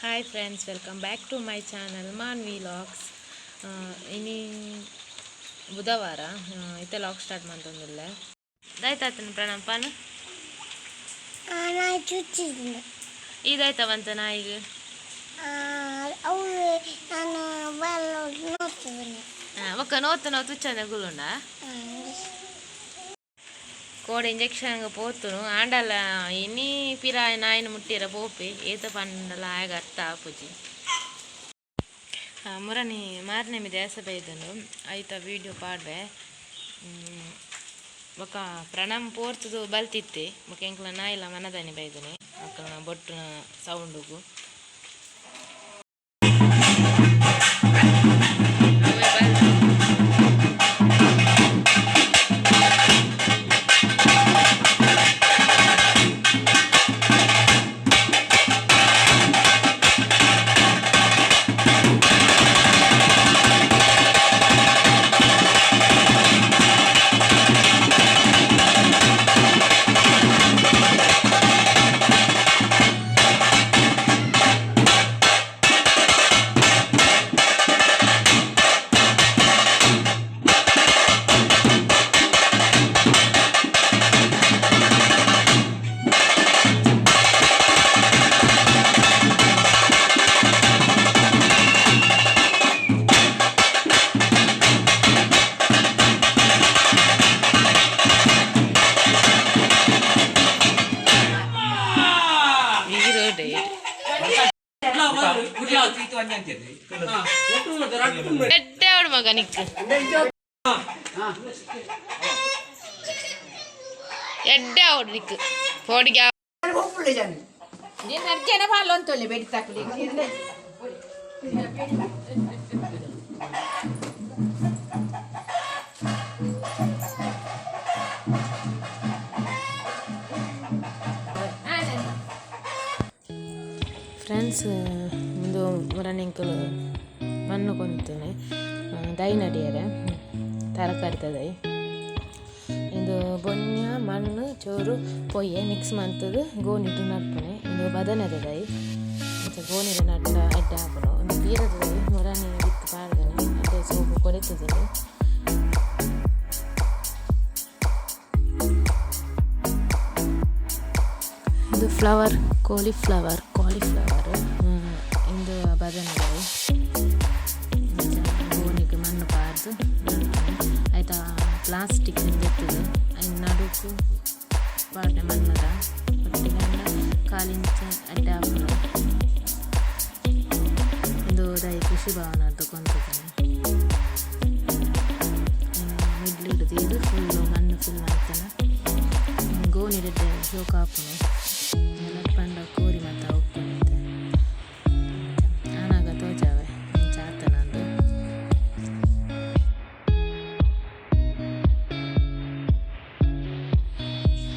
Hi friends, welcome back to my channel Manvi vlogs. ಇನಿ ಬುಧವಾರ ಇತ್ತೆ ಲಾಗ್ ಸ್ಟಾರ್ಟ್ ಮಂತೊಂದುಲ್ಲೆ. ದಾಯ್ತಾತನ ಪ್ರಣಮ್ ಪಾನು? ನಾಯಿ ಚುಚ್ಚಿದ್ನು. ಇದಾಯ್ತ ಬಂತ ನಾಯಿಗೆ? ಅವು ನಾನು ಬಾಲ್ ನೋಡ್ತಿದ್ದೀನಿ. ಒಕ್ಕ ನೋತು ನಾವು ತುಚ್ಚಂದ ಗುಲುಂಡ ಕೋಡೆ ಇಂಜೆಕ್ಷನ್ ಪೋತುನು ಆಂಡಲ ಇನಿ ಪಿರ ನಾಯಿನ ಮುಟ್ಟಿರ ಪೋಪೆ ಏತ ಪಂಡಲ ಆಗ ಅರ್ಥ ಆಪುಜಿ. ಮುರನಿ ಮಾರನೆಮಿ ದೇಸ ಬೈದನು ಐತ ವೀಡಿಯೋ ಪಾಡ್ವೆ. ಬೊಕ ಪ್ರಣಮ್ ಪೋರ್ತುದು ಬಲ್ತಿತ್ತೆ. ಬೊಕ ಎಂಕ್ಲ ನಾಯಿಲ ಮನದಾನಿ ಬೈದನೆ ಅಕ್ಕನ ಬೊಟ್ಟುನ ಸೌಂಡುಗು. ಅವೇ ಬಲ್ತು. ಈ ರೋಡ್. ಎಡ್ಡೆ ಅವಡು ಮಗ ನಿಕ್ ಎಡ್ಡೆ ಅವಡು ನಿಕ್ ಪೋಡಿಗೆ. ಅರ್ಜೆನ ಪಾಲೊಂತೊಲ್ಲೆ ಬೆಡಿ ತಕ್ಲಿ. ಫ್ರೆಂಡ್ಸ್, ಒಂದು ಮುರನೆಂಕುಲು ಮಣ್ಣು ಕೊಂತುನೆ ದೈ ನಡಿಯರೆ ತರಕಾರಿದ ದೈ. ಇಂದು ಬೊನ್ಯ ಮಣ್ಣು ಚೋರು ಪೊಯ್ಯೆ ಮಿಕ್ಸ್ ಮಂತುದು ಗೋಣಿಡು ನಡ್ಪುನೆ. ಇಂದು ಬದನೆದ ದೈ ಇಂಚ ಗೋಣಿಡು ನಡ್ಡ ಎಡ್ಡೆ ಆಪುಂಡು. ಒಂದು ಪೀರದ ದೈ ಮುರನಿ ಬಿತ್ತು ಪಾಡ್ದನೆ ಎಡ್ಡೆ ಸೋಪು ಕೊರಿತುದುಂಡು. ಇದು ಫ್ಲವರ್, ಕಾಲಿಫ್ಲವರ್, ಕಾಲಿಫ್ಲವರ್. ಇಂದು ಬದನೆ ದೈ. ಇಂಚ ಗೋಣಿಗ್ ಮಣ್ಣು ಪಾಡ್ದು ನಡ್ಪುನೆ. ಐತ ಪ್ಲಾಸ್ಟಿಕ್ ದೆತ್ತುದು ಐನ್ ನಡುಕು ಪಾಡ್ನೆ ಮಣ್ಣುದ ಒಟ್ಟಿಗೆ ಕಾಲಿಂಚ ಎಡ್ಡೆ ಆಪುಂಡು. ಇಂದು ದೈ ಕೃಷಿ ಭವನರ್ದ್ ಕೊಂತುದುನೆ. ಮಿಡ್ಲ್ ದೀದ್ ಫುಲ್ ಮಣ್ಣು ಫಿಲ್ ಮಂತುನ ಗೋಣಿಡ್ ಎಡ್ಡೆ ಶೋಕು ಆಪುಂಡು. ಪಂಡ ಕೋರಿ ಮಾತ ಉಪ್ಪುಂಡು. ಆನಾಗ ತೋಜಾವೆ ಇಂಚ ಆತುಂಡು.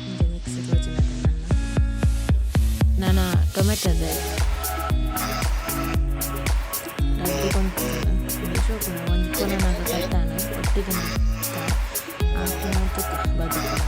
ಇಂಚ ಮಿಕ್ಸ್ ತೋಜುನತೆ ಮಣ್ಣು. ನನ ಟೊಮೆಟೊ ದೈ ರಡ್ಡ್ ಕೊಂತುಂಡು. ಉಂದು ಶೋಕುಂಡು. ಒಂಜಿ ಕೊನನಗ ಕಟ್ಟಾನ ಒಟ್ಟಿಗೆ ನಟ್ಟ ಆಪುನ ತೂಕ ಬದುಕುನ.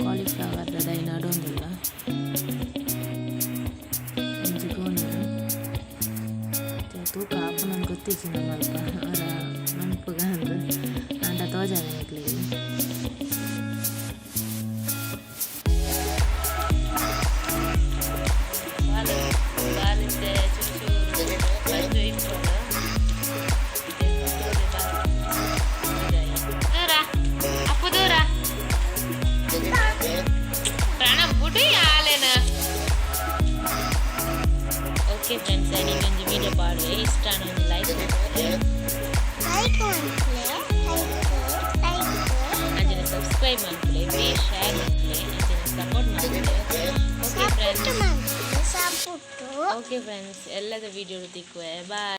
ಕಾಲಿಫ್ಲವರ್ ದೈ ನಡೊಂದುಲ್ಲ ಒಂಜಿ ಗೋಣಿಡ್. ತೂಕ ಆಪುನಂದ್ ಗೊತ್ತಿಜ್ಜಿ ನಮಲ್ಪ ಒರ ಮನ್ಪುಗ ಅಂದ್ ಆಂಡ ತೋಜಾವೆ ನಿಕ್ಲೆಗ್. ಬಾಲಿತ್ತೆ ಚೂರು ಚೂರು ಬಂಜು ಇಪ್ಪುಂಡು. ದೂರ ಅಪ್ಪು ದೂರ ಪ್ರಾಣ ಬುಡಿ ಆಲೇನ. ಓಕೆ ಫ್ರೆಂಡ್ಸ್, ನಿಮಗೆ ಒಂಜಿ ವಿಡಿಯೋ ಪಾಡುವೆ. ಇಷ್ಟ ಒಂಜಿ ಲೈಕ್. ಲೈಕ್ ಮಾಡ್ಲೆ. ಸಬ್ಸ್ಕ್ರೈಬ್ ಮನ್ಪುಲೆ, ಪ್ಲೀಸ್ ಶೇರ್ ಮನ್ಪುಲೆ, ಅಂಚನೆ ಸಪೋರ್ಟ್ ಮನ್ಪುಲೆ. Okay friends. Support. Okay friends, ಎಲ್ಲದ ವಿಡಿಯೋ ತಿಕ್ಕುವೆ. ಬಾಯ್.